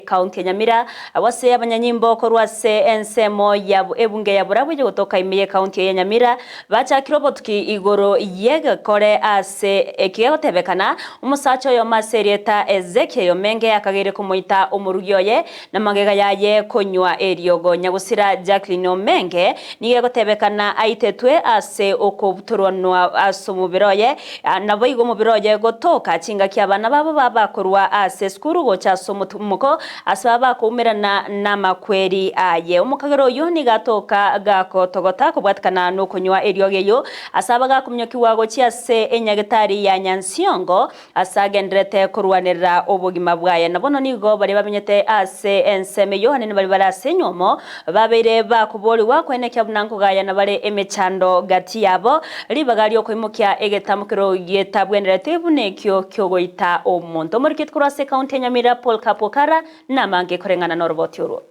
ekaunti ya Nyamira Abwo ase abanyanyimbo korwa ase ensemo ya ebunge ya Burabwo eyegotoka ime y'ekaunti eye ya Nyamira bachakire obotuki igoro y'egekore ase eki gegotebekana omosacha oyomo ase erieta Ezekiel Omenge akageire komoita omorugi oye na magega yaye konywa eriogo. Nyagusira Jacqueline Omenge nigo egotebekana aitetwe ase okobutorwanwa ase omobere oye Naboigo omobere oye gotoka chingaki abana babo babakorwa ase esukuru gocha ase omotumoko, ase babakoumerana namakweri aye. Omokagera oyio nigo atoka gakotogota kobwatikana nokonywa eriogi eyio, ase aba gakominyokigwa gochia ase enyagetari ya Nyansiongo, ase agendererete korwanerera obogima bwaye. Na bono nigo baria bamenyete ase ensemo eyio, naende baria bare ase enywomo, babeire bakoboorigwa koenekia buna nkogayana bare emechando gati yabo, ribaga ri'okoimokia egetamokero getabwenereti buna ekio ki'ogoita omonto. Omoriketi korwa ase ekaunti ya Nyamira, Paul Kapokara, namange koreng'ana noroboti orwo.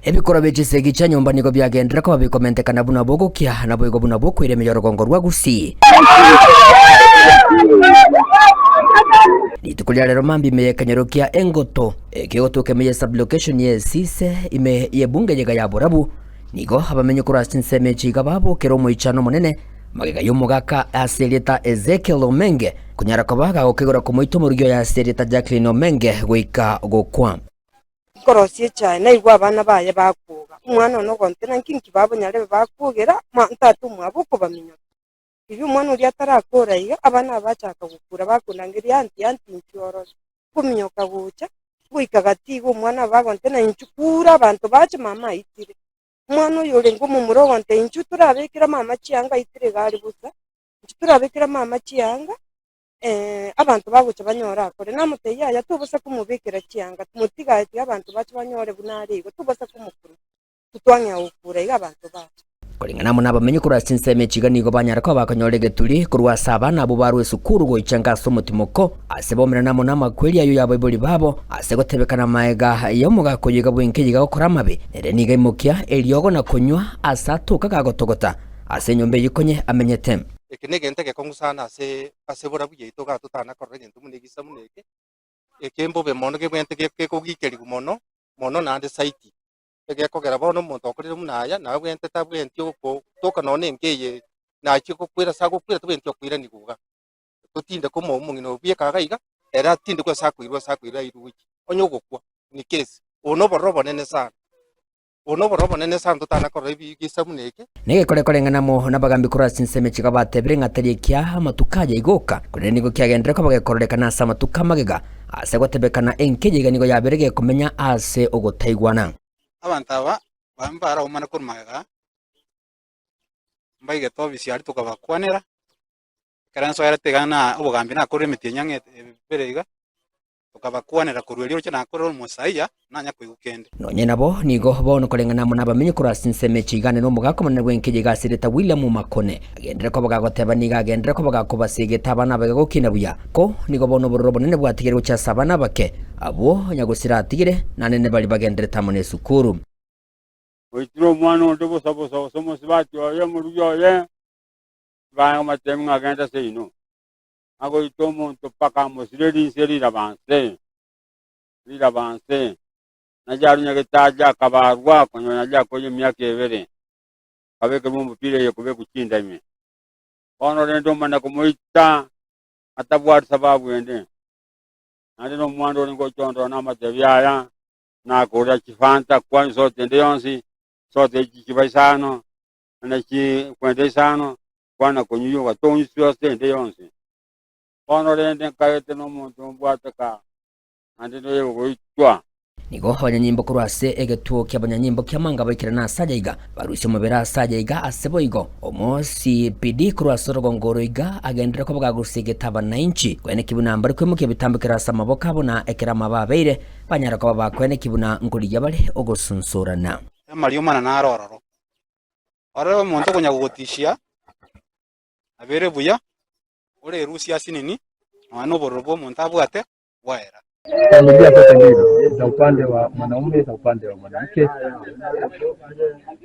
Ebikorwa bie chisegi chia nyomba nigo biagenderera koba bikomentekana buna bogokia, naboigo buna bokoira ime y'orogongo rwa Gusii. Rituko ria rero mambia ime y'ekenyoro kia Engoto, ekegotoka ime ye sub-location ye Esise ime y'ebunge eyega ya Borabu, nigo abamenyi korwa ase chinsemo echi iga babokera omoichano omonene magega y'omogaka ase erieta Ezekiel Omenge konyara koba gagokegora komoita omorugi oye ase erieta Jacqueline Omenge goika gokwa. Nkorosia echae, naigwe abana baye bakwoga, Omwana one ogontena nki nki babonyarebe bakwogera, ma tata omwabo okobaminyoka. Riria omwana oria atarakora iga, abana aba bachaka gokura bakondangeria, Aunty, aunty inchuo orore. Nkominyoka gocha, goika gati iga omwana aba agontena inchuo kura abanto bache mama aitire. Omwana oyo orenge omomura ogontebia inchuo torabekera mama chianga aitire iga are bosa, inchuo torabekera mama chianga abanto bagocha banyore akore. Namotebia yaya tobosa komobekera chianga, motige aye tiga abanto bache banyore buna are igo, tobosa komokuna. Titwang'ea gokura iga abanto bacha. Koreng'ana amo nabamenyi korwa ase chinsemo echi iga nigo banyara koba bakonyora egeturi korwa ase abana abwo barwa esukuru goicha nka ase omotimoko, ase baumerane amo namakweri ayio y'abaibori babo, ase gotebekana magega y'omogaka oyo iga bwenka iga gokora amabe, nere nigo aimokia eriogo na konywa ase atoka gagotogota ase enyomba eyio konye amenyete. Eke negento egekong'u sana ase ase borabu yaito iga totana korora egento buna egisa buna eke, eke mbobe mono kebwenerete gekogikeriwa mono, mono naende zaidi. Egekogera bono omonto okorire buna aya, nabwenerete tabwenereti ogotoka nonya na enka eye, nachie gokwera ase agokwera tabwenereti okoiranigwa iga. Totinde komoa omong'ina obo bieka iga iga, ere atindekwe ase akoirwa ase akoirwa airwe gochia, onye ogokwa ni kesi. Obo na obororo obonene sana, obo na obororo obonene sana totana korora ebigisa buna eke. Negekore koreng'ana amo nabagambi korwa ase chinsemo echi iga batebire ng'a tari ekia amatuko aya igoka, korende nigo kiagenderere koba gekororekana ase amatuko amagega. Ase gotebekana enka eye iga nigo yabeire gekomenya ase ogotaigwana. Abanto aba mbaraumane korwa magega, mbaigete obisi aria tokabakwanera, ekero nsoerete iga na obogambi nakorire emetienyi ang'e ebere iga, tokabakwanera korwa erio roche nakorire omosaia, nanya koigwa kende. Nonye nabo, nigo bono koreng'ana amo nabamenyi korwa ase ensemo echi igane nomogaka omonene bw'enka eye iga asirete William Makone, agenderere koba gagoteba nigo agenderere koba gakobasegeta abana abake gokina buya. Ko nigo bono obororo obonene bwatigire gochia ase abana abake, abwo nyagosira atigire, naende nebaria bagenderete amo nesukuru. Oitire omwana onde bosa bosa, gose omosubati oye, omorugi oye, bamoteebia ng'a genda seino. Agoita omonto mpaka amosire rinse riraba nse, riraba nse. Naye aria nyagetaji akabarwa, konyora naye akoyia emiaka ebere, akabekerwa omopira eye kobekwa chinda ime. Bono rende omana komoita atabwati sababu ende, naende nomwando orenge gochondora namatebi aya, nakorera chifanta kwani sote ende yonsi, sote echi chiba isano, na chi kwenda isano, kwana konywa ogatonywa ase ende yonsi. Bono rende nkaete nomonto ombwate ka, naende noyo ogoitwa. Nigo abanyanyimbo korwa ase egetuo ki'abanyanyimbo ki'amanga baikerana ase aya iga, barusie omobere ase aya iga ase boigo. Omo CPD korwa ase orogongo oro iga agenderere koba gagosegeta abanainchi, koeneki buna mbare koimokia ebitambokero ase amaboko abo na ekero amabe abeire, banyare koba bakoeneki buna nkorigia bare ogosunsurana. Amariomana naro ororo. Orore omonto okonya gogotishia, abeire buya, orerusie asinini, nonya nobororo bw'omonto abwate bwaera. Familia zote mbili za upande wa mwanaume za upande wa mwanamke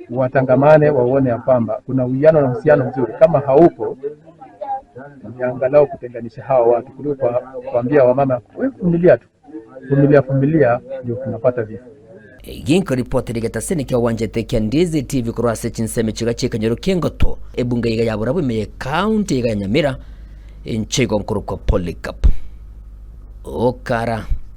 watangamane, waone ya kwamba kuna uwiano na uhusiano mzuri. Kama haupo, ni angalau kutenganisha hawa watu kuliko kuambia wamama wewe vumilia tu. Vumilia vumilia ndio tunapata visa. Ginko ripoti rigetasini kia wanchete kia Ndizi TV korwa ase chinsemo chiga chi'ekenyoro ki'engoto ebunge iga ya Borabu ime ye county iga ya Nyamira inche igo nkorokwa Polycarp Okara.